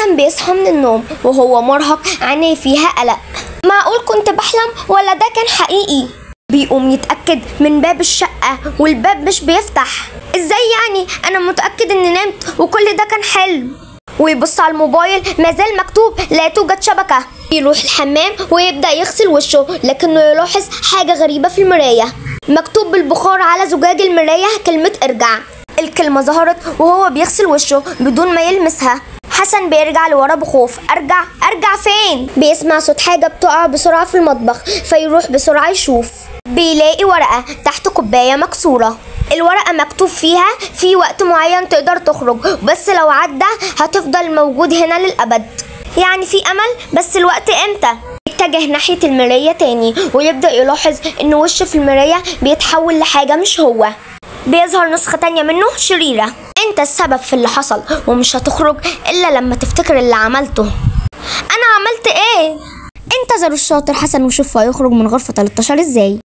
حسن بيصحى من النوم وهو مرهق، عينيه فيها قلق. معقول كنت بحلم ولا ده كان حقيقي؟ بيقوم يتأكد من باب الشقة والباب مش بيفتح. ازاي يعني؟ انا متأكد اني نمت وكل ده كان حلم. ويبص على الموبايل، مازال مكتوب لا توجد شبكة. يروح الحمام ويبدأ يغسل وشه، لكنه يلاحظ حاجة غريبة في المراية، مكتوب بالبخار على زجاج المراية كلمة ارجع. الكلمة ظهرت وهو بيغسل وشه بدون ما يلمسها. حسن بيرجع لورا بخوف، ارجع؟ ارجع فين؟ بيسمع صوت حاجة بتقع بسرعة في المطبخ، فيروح بسرعة يشوف. بيلاقي ورقة تحت كوباية مكسورة. الورقة مكتوب فيها في وقت معين تقدر تخرج، بس لو عدى هتفضل موجود هنا للأبد. يعني في أمل، بس الوقت امتى؟ يتجه ناحية المراية تاني ويبدأ يلاحظ ان وشه في المراية بيتحول لحاجة مش هو. بيظهر نسخة تانية منه شريرة. انت السبب في اللي حصل ومش هتخرج الا لما تفتكر اللي عملته. انا عملت ايه؟ انتظروا الشاطر حسن وشوفوا هيخرج من غرفة 13 ازاي.